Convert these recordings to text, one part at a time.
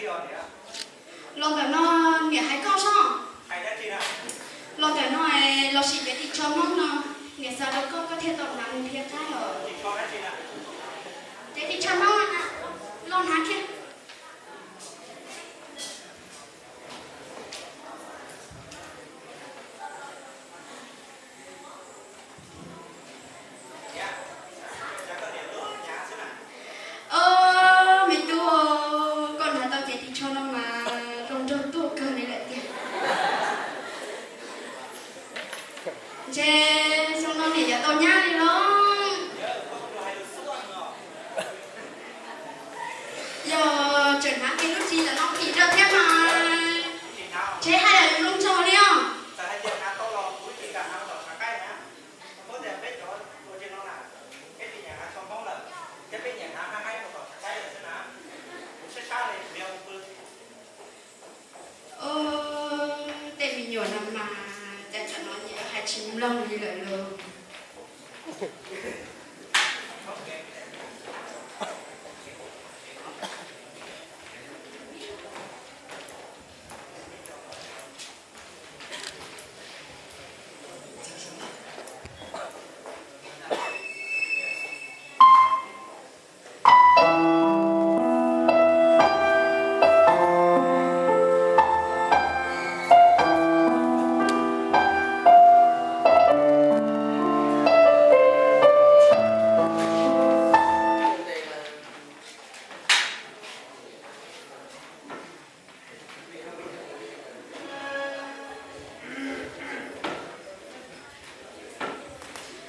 Los ntawm no niam hais koj soj. Los ntawm no los sim cev ris tsho Hmoob no, niam xa rau koj, koj thiaj tau hnav mus nrhiav qaib os. Cev ris tsho Hmoob, los hnav kiag. Os, me tub, koj hnav tau cev ris tsho no mas zoo nraug tuaj kawg li lawm tiag. Ntshe xyoo no niam yuav tau nyab li los? Yog tseem hnav ris lub ris ntawm no phim rau thiab mas, ntshe haj yam yuav zoo nraug li os. Tej me nyuam no mas cas tsam no nyiam hais tsis mloog li lawm lauj.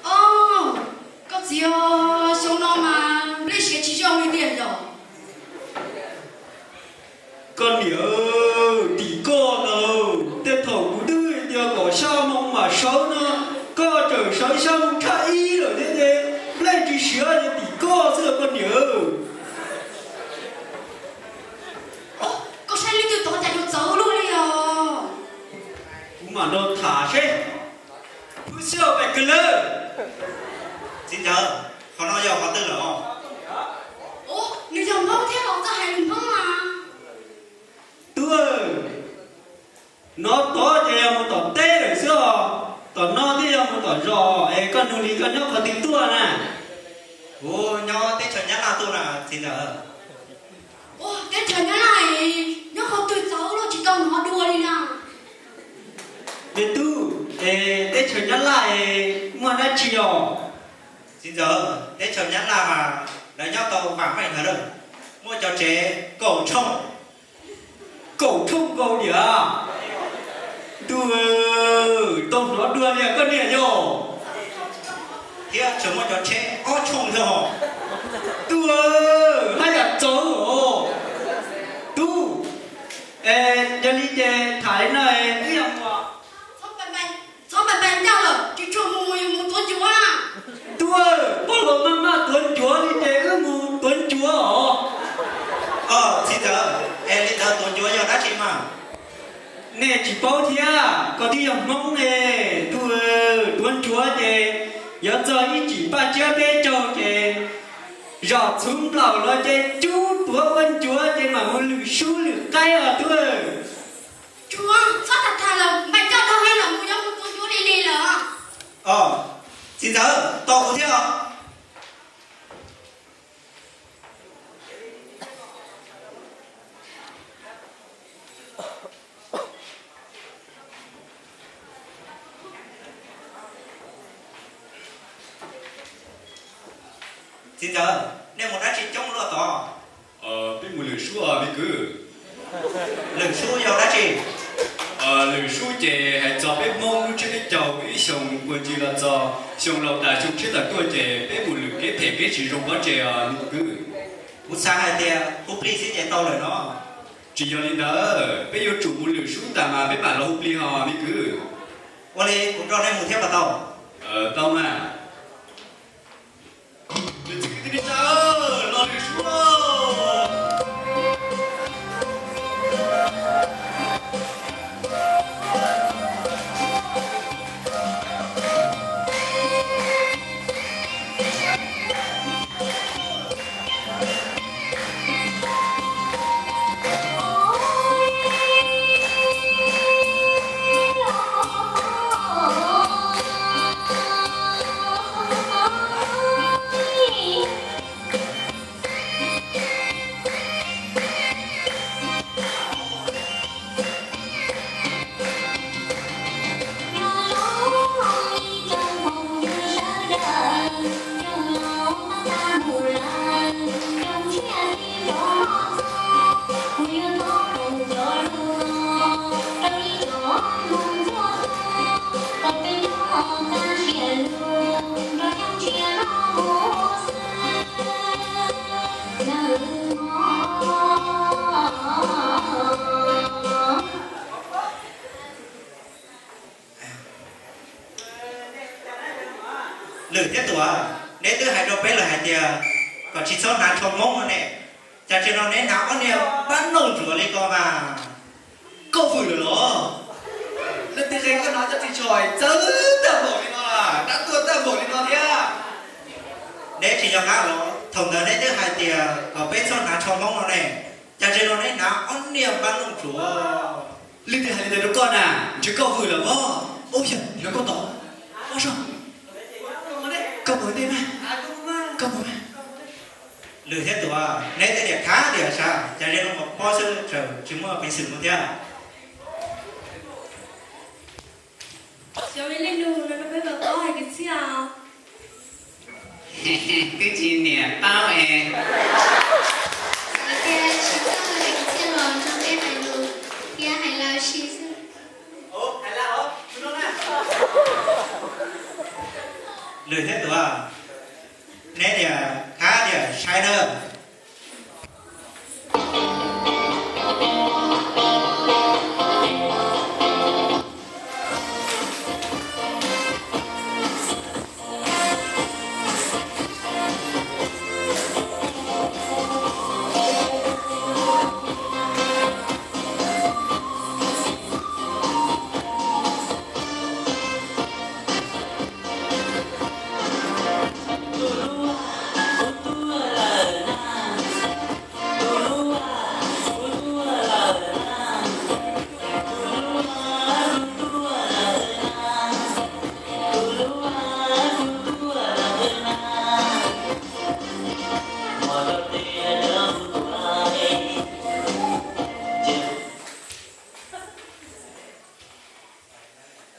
Os, koj txiv, xyoo no mas nplej siav tsis zoo li tiag yog? Koj niam, tim koj ntawd tej thaum kuv twb tias kom xya moo mam sawv no, koj tseem sawv xya moo tshaj ib lawm thiab ces nplej tsis siav ces tim koj xwb koj niam. Koj saib leej twg tod cas yuav txawv luaj li os. Kuv mam nrog tham seb. Phwb xwb pais kawg lawm. Txiv ntxawm, qhov no yog qhov twg lawm os? Nws yog Hmoob thiab los txawj hais lus Hmoob mas. Tub, no tod ces yog mus tom teb lawm xwb os, tom no thiaj yog mus tom zos es koj nug li koj nyob qhov twg tuaj na? Kuv nyob teb chaws Nyab Laj tuaj na txiv ntxawm. Ua, teb chaws Nyab Laj es nyob qhov twg txawv luaj tsis tau hnov dua li na. Me tub, es teb chaws Nyab Laj es muaj dab tsi os? Txiv ntxawm, teb chaws Nyab Laj mas lawv nyob tau vam meej heev na, muaj cov tsev kaum tshooj, kaum tshooj nkaus diam. Ntuj, tau hnov dua li koj niam yog. Thiab tseem muaj cov tsheb ob tshooj thiab os. Ntuj, haj yam txawv os. Tub, es yog li ces tham li no es wb yuav mus, txhob npais npais ncauj lawm, tsis tshua mus, mus tuav ncuav na. Tub, pog laus maj maj tuav ncuav li ces wb mus tuav ncuav os. Txiv ntxawm, es li ntawd tuav ncuav yog dab tsi mas? Nej tsis paub thiab, koj twb yog Hmoob ne. Tub, tuav ncuav ces yuav txog ib tsim paj tsiab peb caug ces zom txhuv nplaum los ces cub tuav ua ncuav ces mam mus lwm sub lwm qaib os tub. Tsuav, txhob tham tham lawm, npais ncauj dhau heev lawm, mus yuav mus tuav ncuav li li lawm. Txiv ntxawm, tos kuv thiab os. Txiv ntxawm, nej mus dab tsi coob luaj tod? Peb mus lwm sub os me kwv. Lwm sub yog dab tsi? Lwm sub ces hais txog peb Hmoob lub tsiab peb caug ib xyoos puag ncig los txog xyoo laus tas xyoo tshiab tas tuaj ces peb mus lwm kev phem kev tsis zoo pov tseg os me kwv. Kuv xav hais tias hu plig xwb ces tau lawm no. Tsis yog li ntawd, peb yuav tsum mus lwm sub tas mas peb mam los hu plig hos me kwv. Ua li kuv nrog nej mus thiab puas tau? Tau mas. Los lwm sub. tias kom tsis txhob hnav tsho Hmoob no ne. Cas tsis no neb hnav ob niag npab noj ntsuav li ko mas? Koj vwm lawm los? Leej twg qhia koj hnav cov ris tsho txawv tag npaum li no, dab tuag tag npaum li no thiab? Neb tsis nco qab los? Thaum ntawd neb twb hais tias kom peb txhob hnav tsho Hmoob no ne. Cas tsis no neb hnav ob niag npab noj ntsuav? Leej twg hais li ntawd rau koj na? Ntshe koj vwm lawm pob. Ub yog, yog koj tod. Koj mus ua ntej mas. Koj mus mas. Lwm thiab Tuam, neb tej niam thab tias sav, cas ze loo pov pob xwb tseem tsis muaj peev xwm mus thiab. Xyov li lus no rau peb pov pob hais kwv txhiaj os. Twb tsis niam paub es. Hais tias tsis txawj hais kwv txhiaj los nrog peb hais lus thiab hais lawv si xwb. Lwm thiab Tuam, neb niam thab tias saib nawb.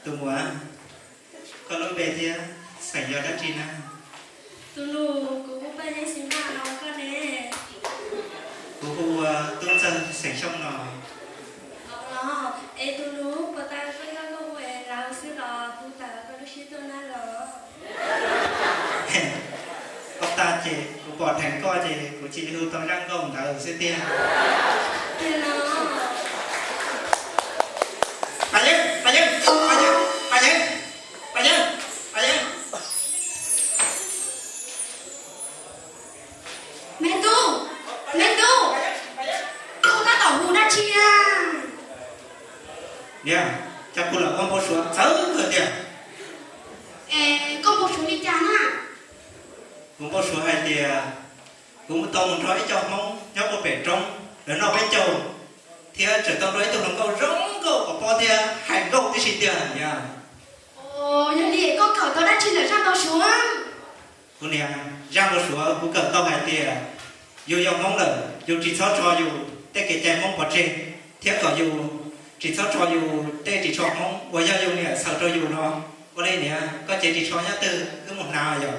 Tus muam, koj lub npe thiab xeem yog dab tsi na? Tus nus, kuv hu Paj Yeeb xeem Naj no, koj ne? Kuv hu ua Tub Ntxawg xeem Xyooj no. Los, es tus nus, puas tas koj yog koj hu es lawv xwb los hu tawm koj lub siab tuaj na los? Koj tas ces kuv pom dheev koj ces kuv cia li hu tau zaj nkauj ntawd xwb tiag. Tiag los? Paj Yeeb, Paj Yeeb, Paj Yeeb, Paj Yeeb, Paj Yeeb, Paj Yeeb. Me tub, me tub, koj tab tom hu dab tsi a? Niam, cas kuv lam ua npau suav txawv kawg tiag. Es koj npau suav li cas na? Kuv npau suav hais tias kuv tau mus nrog ib co Hmoob nyob puag pem roob, lawv noj peb caug thiab tseem tau nrog ib tug hluas nkauj zoo nkauj pov pob thiab hais nkauj tib si tiag niam. Yog li koj kawm tau dab tsi ntawm zaj npau suav? Kuv niam, zaj npau suav kuv kawm tau hais tias yus yog Hmoob lawm yus tsis txhob tso yus tej kev cai Hmoob pov tseg, thiab kom yus tsis txhob tso yus tej ris tsho Hmoob uas yog yus niam xaws rau yus no. Ua li niam, koj cev ris tsho nyob twg wb mus hnav yom?